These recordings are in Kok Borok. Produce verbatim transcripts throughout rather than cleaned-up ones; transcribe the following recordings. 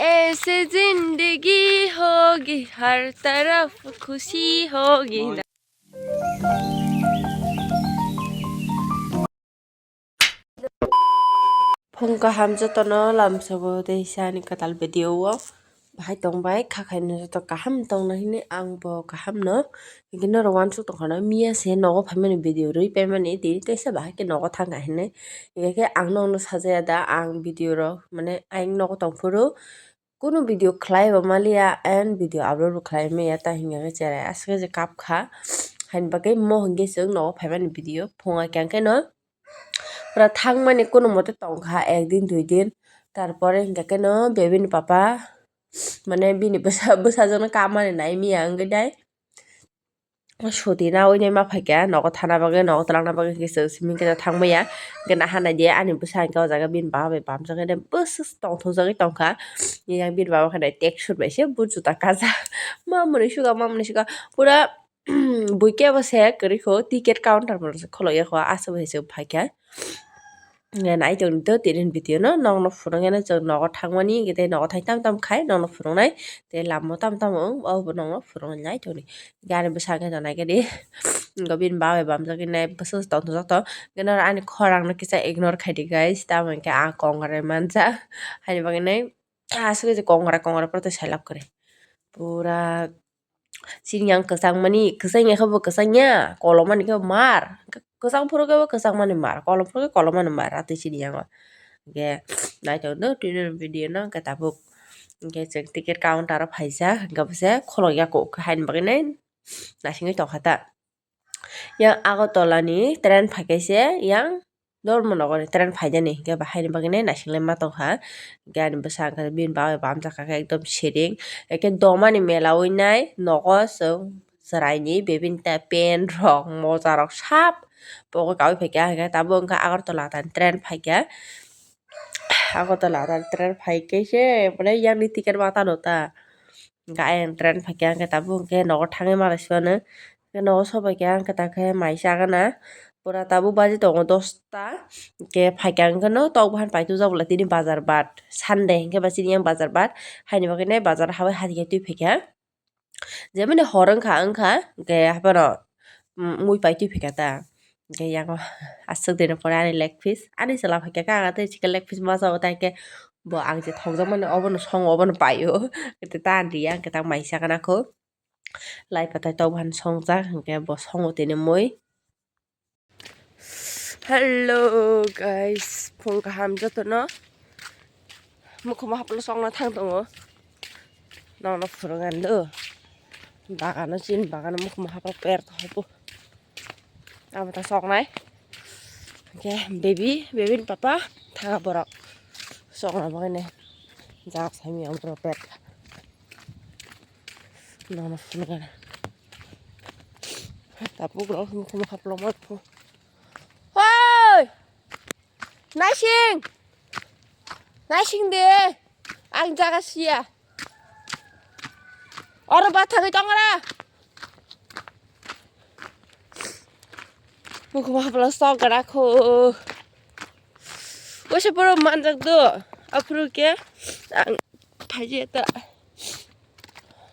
ऐसे जिंदगी होगी, हर तरफ खुशी होगी। Phung kaham jotono lamsogo tei sani kwtal video o bahai tongbai, kha khaino joto kaham tongna hini ang bo kaham no. Hingke norok uansuk tongkha no miya se nogo phaimani video rwi paimani tini teisa bahai khe nogo thangkha hinwi. Hingke ang nokno sajaya da ang video rok mane ayang nogo tongphuru. Kunu video khlai bo maliya and video upload bo khlai maya ta hingke cherai aswk je kap kha. Haini bagwi mo hingke chwng nogo phaimani video phunga kyang khe no pura thangmani kunu mote tongkha ek din dui din. Tarpore hingke khe no baby ni papa mane bini bwsa bwsajwk no kamani nai maya wngwi dai. Suti na oi nai ma phaikha nogo thana bagwi nogo twlangna bagwi hingke chwng simi khe thangmaya. Hingke naha naidi ani bwsa hingke o jaga bini baba bai bamjak khe bwswk tongthokjagwi tongkha. Yang bini baba khe nai tek sut bai se but juta kajak. Mamoni suka mamoni suka pura bui kebo se kwrwi kho ticket counter bo khuluk ya kho aswk bai se phaikha. Nai tongdi to tini video no nokno phunukya no chwng nogo thangmani hingke tei nogo thai tam tam khai nokno phunuknai tei lama o tam tam wng obo nokno phunuknai tongdi. Gari bwsa hwnkhe tongnai khe di. Hwnkhe bini baba bai bamjagwi nai bwswk tongthokjak to. Hwnkhe norok ani khorang no kisa ignore khaidi guys. Tamo hwnkhe ang kongrai manjak. Haini bagwi nai aswk kongrai kongrai pore tei sailab kwrwi. Pura sini yang kwchangmani, kwchang ya khe bo kwchang ya, kolomani khe mar. Kwchang phuru khe bo kwchangmani mar, kolom phuru khe kolomani mar, atwi sini yango. Hwnkhe naithok do tini video no hwnkhe tabuk. Hwnkhe chwng ticket counter o phaijak, hwnkhe bwse khuluk ya kok haini bagwi nai. Naisingwi tongkha ta. Yang Agartala ni train phaikhe se yang Dharmanagar ni train phaijani, hwnkhe bo haini bagwi nai naisinglaima tongkha. Hwnkhe ani bwsa hwnkhe bini bagwi bamjak kha khe ekdom siring. Hwnkhe domani mela wi nai nogo chwng chwraini bebini ta pant rok moja rok sap pogo kaui phaikha, hwnkhe tabuk wngkha Agartala tani train phaikha. Agartala tani train phaikhe se mane yang ni ticket ma tano ta. Hwnkhe ayang train phaikha hwnkhe tabuk hwnkhe nogo thangwi malaisibano. Hwnkhe nogo sobaikha hwnkhe takhe mai chagana. Pura tabuk baji tongo dosta. Hwnkhe phaikha hwnkhe no tok bahan paitujak bwla tini bazar bat. Sunday hwnkhe ba chini yang bazar bat. Haini bagwi nai bazar habai hati khe twi phaikha. Jemani hor wngkha wngkha hwnkhe haphano mui pai twi phaikha ta. Hwnkhe yang aswk dino pore ani leg piece. Ani chwla phaikha kha ang tei chikon leg piece ma chawi ta hwnkhe bo ang je thokjakmani obono songo obono paio. Hwnkhe ta riya hwnkhe ta mai chagana kho. Lai patai tok bahan songjak hwnkhe bo songo tini mui. Hello guys, phung kaham jotono. Mukhuma haplo songna thang tongo. Nokno phurung ani do. Bagano chini bagano mukhuma haplo per to hopo. Abo ta soknai. Hwnkhe baby, baby ni papa thanga borok. Sokna bagwi nai. Jak sami ang borok per. Nokno phunukgana. Tabuk rok mukhuma haplo ma phu. Oi! Naising! Naising de! Ang jaga siya. Oro ba thangwi tong ora. Mukhuma haplo sok gara kho. Waisa poro manjak do. Aphuru ke ang phaji eta.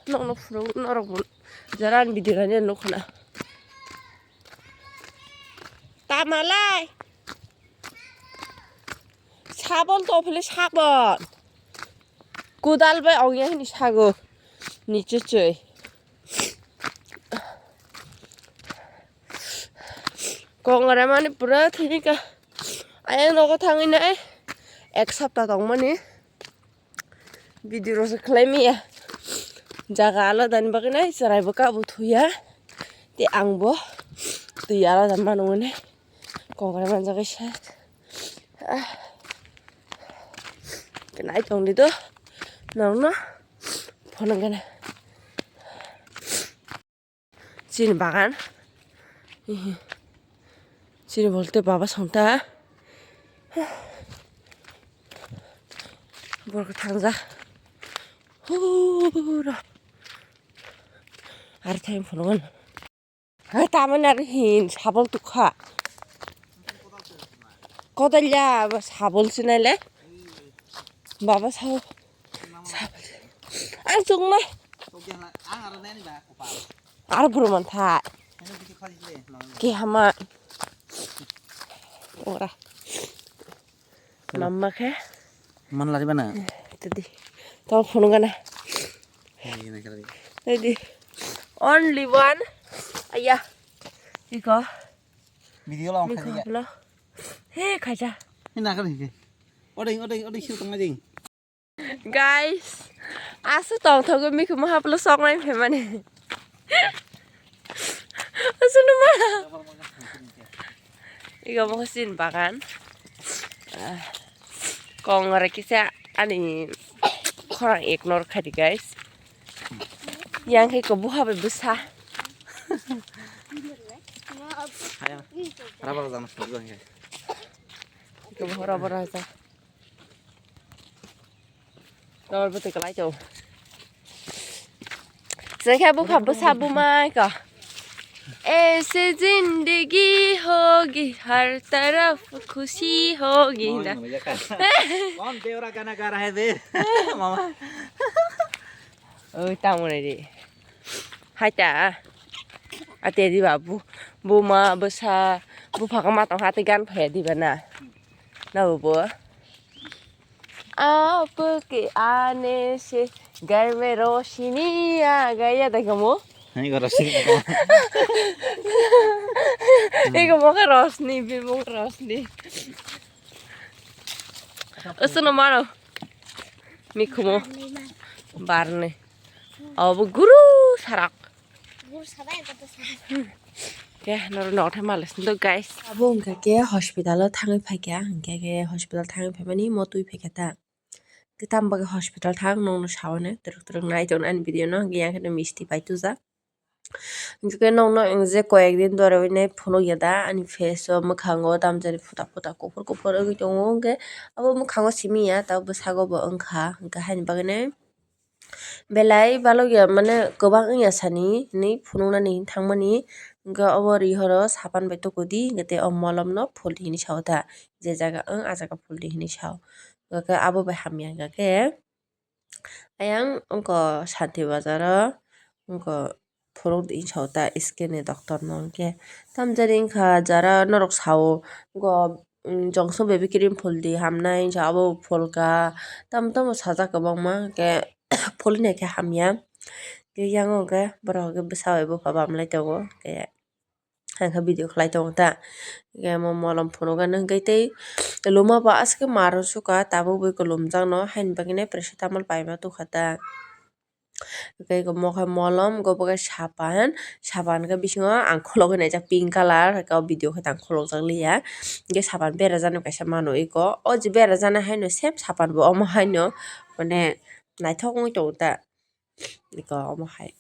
Nokno phuru norok bo jara ani video rani nukho na. Tamalai. Sabon to phile sabon. Kudal bai ongya hini sago. Niche choi. Kongora mani pura thika. Ayang nogo thangwi nai. Ek sapta tongmani. Video rok se khlai maya. Jaga alada ni bagwi nai chwrai bo kabo thuya. Tei ang bo twi alada mano hwnwi kongrai manjak kaisa. Ah. Nai tong di do. Nokno phone gana. Chini bagan. Chini bolte baba songta. Borok thangja. Hura. Ar thai phunukgo. Hai tamani ar hin sabol tukha. Kodal ya ba sabol sinai le. Baba sao. Ang chuknai. Aro buru mantha. Kehama. Ora. Mamma khe. Man lari bana. Tadi. Tamo phone gana. Tadi. Only one. Aya. Iko. Video lo. Iko haplo. He khaja. He na kali he. Odeng odeng odeng siu tong ding. Guys, asu tongthogo mikhumu haplo soknai phaimani. Asu numa. Igo bo sin bagan. Ah, kongore kisa ani khorang ignore khadi guys. Yang khe ko buha bai bwsa. Haya, rubber jana sini bang ya. Ko buha rubber aja. Rubber bwtwi kwlai to. Jekhe bukha bwsa bumai ko. Aise zindagi hogi har taraf khushi hogi da. Kaun Deora gana ga raha hai be? Mama. Oi, tamoni di. Haita. Ate di babu. Buma, bwsa, bupha kama tong hati gan phaya di bana. Na bubu. Aap ke aane se ghar mein roshni aa gaya, dekho mo? Hai, goro sing. Eko mo ka roshni, bi mo ka roshni. Usuno maro. Mikhumo. Barne. Abo guru sarak. Ke noro nokthai males ndo guys. Abo wngkha ke hospital o thangwi phaikha, hwnkhe ke hospital thangwi phaimani mo twi phaikha ta. Ke tamo bagwi hospital thang nokno sawi nai twrwk twrwk nai tong ani video no, hwnkhe yang kheno misti pai tujak. Hwnkhe nokno je koyek din dore wi nai phunukya da ani face o, mwkhango tamjani futa futa kuphur kuphur wngwi tongo, hwnkhe abo mwkhango simi ya tabuk bwsago bo wngkha, hwnkhe haini bagwi nai. Belai balokya mane kwbang wngya sani hinwi phunuknani hinwi thangmani, hwnkhe obo rihoro sapan bai tukudi, hwnkhe tei o molomno phuldi hinwi sao ta, je jaga wng a jaga phuldi hinwi sao, hwnkhe abo bai hamya hwnkha khe ayang wngkha Santi Bazar o wngkha. Phunuk di hinwi sao ta skin ni doctor no hwnkhe. Tamjani wngkha jara norok sao, wngkha, mm, Johnson baby cream phuldi hamnai hinwi sao, abo bo phulkha. Tamo tamo sajak kwbangma, hwnkhe phulwi naikhe hamya. Hwnkhe yang o hwnkhe borok hwnkhe bwsa bai bupha bamlai tongo, hwnkhe ang khe video khlai tongo ta. Hwnkhe omo molom phunukgani hwnkhe tei luma bo aswk khe mar sukha, tabuk bai kwlumjakno, haini bagwi nai paracetamol paima tukha ta. Tei omo khe molom, obo khe sapan, sapan khe bisingo ang khulogwi naijak pink colour, hwnkhe o video khe tang khulokjak liya. Hwnkhe sapan berajaknai kaisa mano eko, o je berajaknai haino same sapan bo omo haino, mane naithok wngwi tongo ta eko omo hai.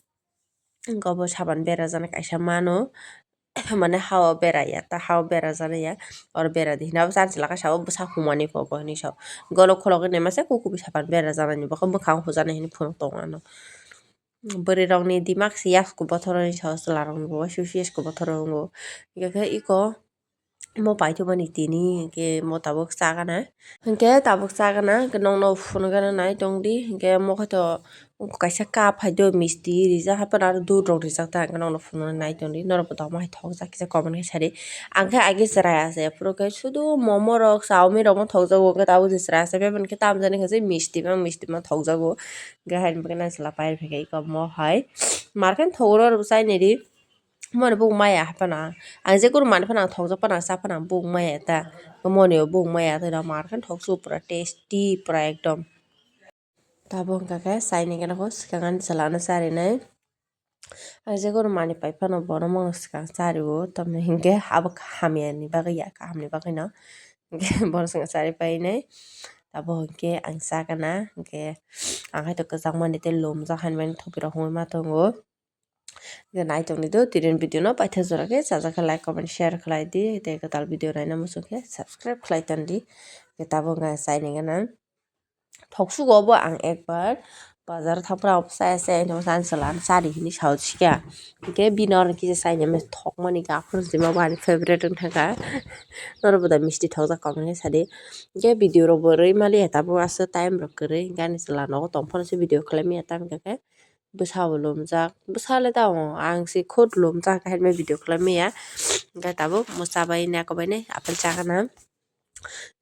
Hwnkhe obo sapan berajaknai kaisa mano. Mane ha o bera ya, ta ha o bera jana ya, oro bera di hinwi abo chance laka sao, bwsa humani kok hinwi sao. Golok kholok hinwi masa kukubi sapan bera jana ni bokhe mwkhang hujani hinwi phunuk tongo ano. Bwrwi rok ni dimak se yasko bothor hinwi sao, chwla rok ni bo uaisuk yasko bothor o wngo. Hwnkhe eko mo paithakmani tini hwnkhe mo tabuk chagana, hwnkhe tabuk chagana, hwnkhe nokno phunukgana nai tongdi, hwnkhe mo khe to. Wngkha kaisa cup hai do misti rijak, haphano aro dudh rok rijak ta, hwnkhe nokno phunuknwi nai tongdi, norok bo tongma hai thokjak kisa comment khe sadi. Ang khe age chwrai achai phuru khe sudu momo rok, chowmin rok ma thokjago, hwnkhe tabuk je chwrai achai phaimani khe tamjani khe je misti ma, misti ma thokjago. Hwnkhe haini bagwi nang chwla pai rw phaikha eko mo hai. Mar khe thogro rw chainai ri, moni buk maya haphano ang, ang je kunu manwi phano ang thokjak phano ang cha phano ang buk maya ta. Moni o buk maya ta, mar khe thoksu pura tasty pura ekdom. Tabuk hwnkha khe chaini gana khe swkang ani chwla no charinai. Ang je kunu manwi pai phano bono mano swkang chario, tamni hinkhe abo hamya ni bagwi ya, kaham ni bagwi no. Hinkhe bono swkang chari painai. Tabuk hinkhe ang chagana, hinkhe ang hai to kwchangmani tei lumjak hai mani thopirok wngwi ma tongo. Hinkhe nai tongdi do, tini video no paithak jora khe chajak khe like, comment, share khlai di, tei kwtal video naina muchung khe subscribe khlai tongdi. Hinkhe tabuk hwnkha chaini gana. Thoksugo bo ang ekbar, bazar thangphra obo chaya chaya hinwi ani chwla ano chadi hinwi sao sikha. Hinkhe bini oro kisa chainai mani thokmani gaphuru hinwi bo ani favorite wng thangkha. Norok bo da misti thokjak comment khe sadi. Hinkhe video rok bo rwi maliya tabuk aswk time rok kwrwi hinkhe ani chwla nogo tongphuru se video khlai manya tamo hinkhe bwsa bo lumjak. Bwsa le tongo, ang se khud lumjak, haino video khlai manya. Hinkhe tabuk mo chabai nai, kobai nai, apple chagana.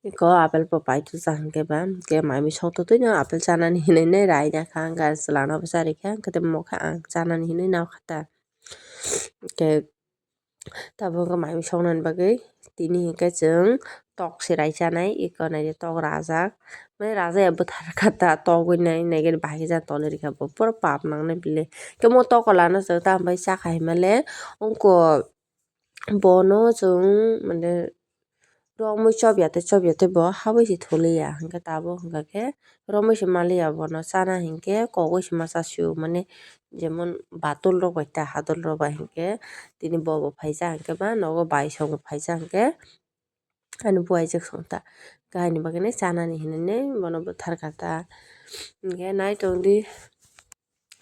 Eko apple bo paithago hinkhe ba, hinkhe mai mui songtwi no apple chanani hinwi nai raina kha, hinkhe chwla no bo charikha, hinkhe mo khe ang chanani hinwi nai kha ta. Hinkhe Tabuk wngkha mai mui soknani bagwi tini hinkhe chwng tok se rai chanai, eko naidi tok rajak, mane rajak ya bwthar kha ta, togwi nai nai gani bahai khe jani tonwi rikha bo, pura pap nangnai bile. Khe mo tok lana chwng tamo bai chakha hinmale wngkha bono chwng mane romwi chopya tei chopya tei bo habwi se tholiya, hinkhe tabuk hinkha khe romwi se maliya bono chana hinkhe kogwi se ma chasio, mane jemon batul rok bai ta hadul rok bai hinkhe tini bo bo phaijak hinkhe ba nogo bai song bo phaijak hinkhe ani buaijak song ta, haini bagwi chanani hinwi bono bwthar kha ta, hinkhe nai tongdi.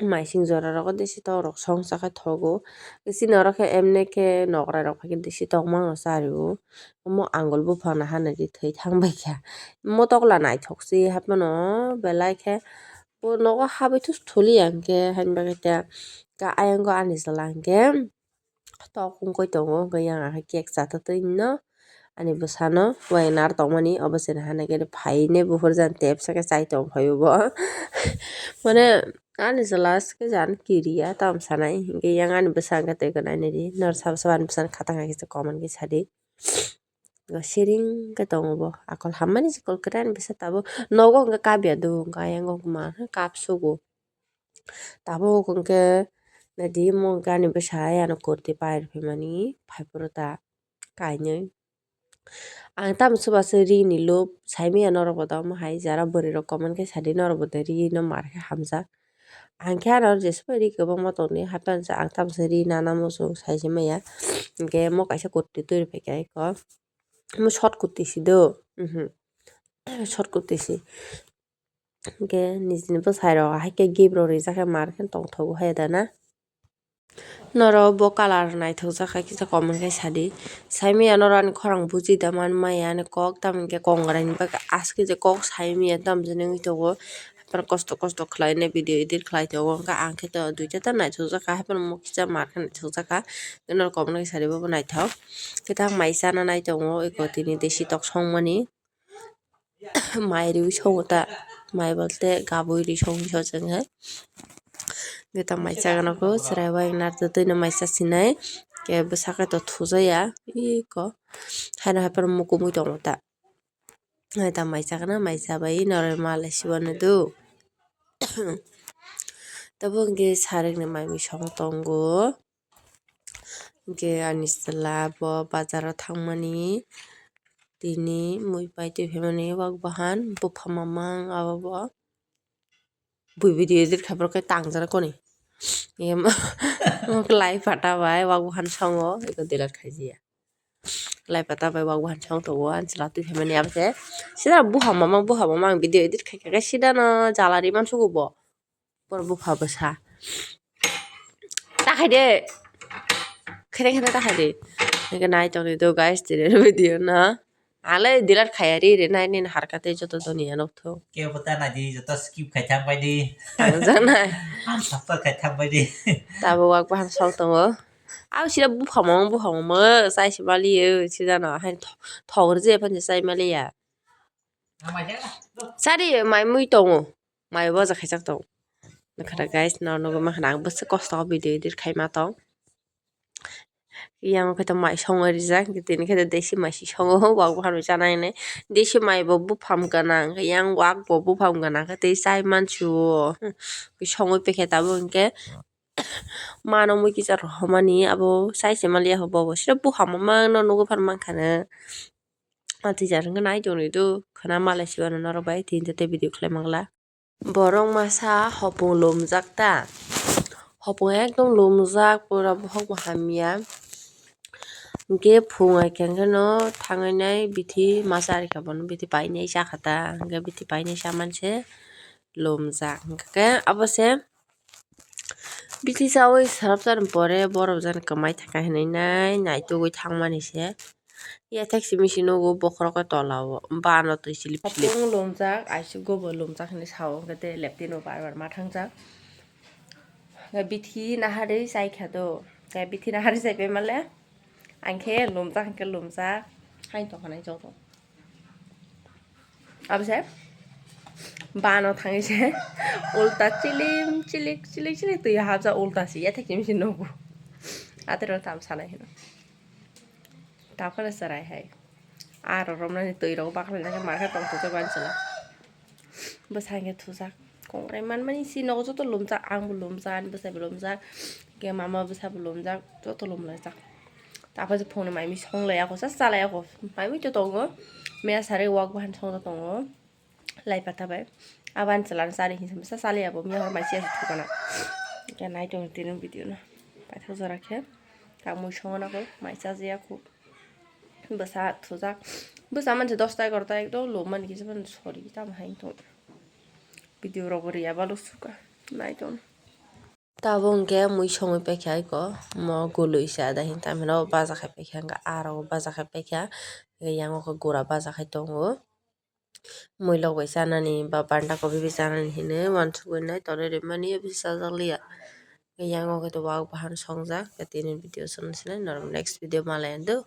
Maising jora rogo desi tok rok song cha khe thogo. Chini oro khe emne khe nokrai rok hai khe desi tok mano cha rio. Omo angul buphang no hanadi thwi thang bai kha. Motok la naithok se haphano belai khe bo nogo habwi thus thuli ya hinkhe haini bagwi ta ka ayang o ani chwla hinkhe. Tok wngwi tongo, wngkha yang ahai cake chathatwi no ani bwsano wngkha nar tongmani, obo chwngno hana khe phainai buphuru jani tepsa khe chai tong phaibo bo. Mane ani chwla khe jan kiriya tamo sanai, hinkhe yang ani bwsa wngkha tei nainani norok sabo sabo ani bwsano khatang hai khe comment khe sadi. Siring khe tongo bo, akol hammani se kol kwrwi ani bwsa tabuk nogo hwnkhe kap ya do, hwnkhe ayang o ma kap sugo. Tabuk hwnkhe naidi mo ani bwsa ano kurti pai rw phaimani phaiphuru ta kainwi. Ang tamo chubachu rini lob saimanya norok bo da omo hai jara bwrwi rok comment khe sadi norok bo da ri no mar khe hamjak. Ang khe ano jesa bai ri kwbangma tongdi haphano ang tamo se ri nana muchung sai se manya. Hinkhe mo kaisa kurti twi rw phaikha eko. Omo short kurti si do. Mhm. Short kurti si. Hinkhe nijini bwsai rok hai khe gift rok rijak khe mar khe tongthogo hai da na. Norok bo colour naithok jak hai kisa comment khai sadi. Saimanya norok ani khorang buji da man maya ani kok, tamo hinkhe kongrai ni bagwi aske je kok saimanya tamo jani wngwi tongo. Haphano kosto kosto khlai nai video edit khlai tongo, hinkhe ang khe to duita ta naithok jak kha, haphano mokisa mar khe naithok jak kha. Norok comment khai sadi bo bo naithok. Khe ta ang mai chana nai tongo, eko tini desi tok songmani. Mai riwi songo ta, mai bolte gabui ri songwi so chwng hai. Hwnkhe ta mai chagana khe chwrai bai narwtwi no mai chasinai, khe bwsakhe to thujaya iko haino haphano mukumui tongo ta. Hai ta mai chagana, mai chabai noroi malai siwano do. Tabuk hwnkhe sarikni mai mui song tongo. Hwnkhe ani chwla bo bazaro thangmani tini mui pai twi phaimani wak bahan bupha mamang abo bo bui video edit khai borok khe tangjana koni lai pata bai wak bahan songo eko delete khaijiya lai pata bai wak bahan song tongo ani chwla twi phaimani abo khe sida bupha mamang bupha mamang video edit khaikha khe sida no jala ri mansugo bo. Borok bupha bwsa. Ta khai de. Khere khere ta khai de. Nai tongdi do guys, tini video no. Ale delete khaya ri re nai nini harkha tei joto doni ano thung. Kebo ta nai di, joto skip khai thang bai di. Tang janai. Sapa khai thang bai di. Tabo wak bahan song tongo. Abo sida bupha mong bupha mong mo chai se mali yo sida no. Hai thok ri je phan je chai mali ya. Sari mai mui tongo. Mai boja khaijak tongo. Nakhara guys, no nugwi mankha ang bwswk kosto o video edit khaima tong. Yang khe to mai songwi rijak, tini khe to desi mai si songo, wak bo hanwi chana hinwi. Desi mai bo buphang gwnang, yang wak bo buphang gwnang khe tei chai mansu o. Songwi pekhe tabuk hinkhe mano mui kisa rohormani abo chai se maliya ho bobo sida buphang mamang no nugwi phan mankha na. Atwi jar wngkha nai tongri do khwna malai siwano norok bai tini tei video khlai mangla. Borok masa hopung lumjak ta. Hopung ekdom lumjak pura bohok bo hamya. Hwnkhe phung hai khe no thangwi nai bithi masa rikha bono bithi painai chakha ta. Hwnkhe bithi painai chamanse. lumjak. Hwnkhe abo se bithi chawi sarap chani pore borok jani kwmai thangkha hinwi nai naitugwi thangmani se. Yathek simi se nugo bokhorok o tola o bano twi silip silip. Hapung lumjak, aisuk gobo lumjak hinwi sao, hwnkhe tei leptino bar bar ma thangjak. Hwnkhe bithi naharwi chai kha do. Hwnkhe bithi naharwi chai pai male, ang khe lumjak, hwnkhe lumjak. Hai tongkha nai joto. Abo se bano thangwi se ulta chilim chilik chilik chilik twi hapjak ulta se yathek simi se nugo. Atero tam sanai hino. Taphano chwrai hai. Aro romnani twi rok baklai nang khe mar khe tong thujak bani chwla. Bwsa hwnkhe thujak. Kongrai manmani si nogo joto lumjak, ang bo lumjak, ani bwsai bo lumjak. Hwnkhe mama bwsa bo lumjak, joto lumlaijak. Taphano phone mai mi song lai ako, sa cha lai ako. Mai mi to tongo. Meya sari wak bahan song tongo. Lai pata bai. Abani chwla no chari hinwi sa cha lai abo. Miya hor mai chiya se thukana. Hwnkhe nai tongo tini video no. Paithak jora khe. Tamo song nako mai cha jaya khu. Bwsa thujak. Bwsa manse dosta egarota ekdom lomani kisa mani sori tamo hai tong. Video rok bo riya balu suka. Nai tong. Tabuk hwnkhe mui songwi paikha aiko. Mo gului se ada hin tamhinw baja khai paikha hwnkhe aro baja khai paikha. Hwnkhe yango khe gura baja khai tongo. Mui lok bai chanani ba banda kopi bai chanani hinwi uansukgwi nai tonwi rimani bisi chajak liya. Yango khe tabuk bahan songjak tini video chwng sinai norok next video malai do.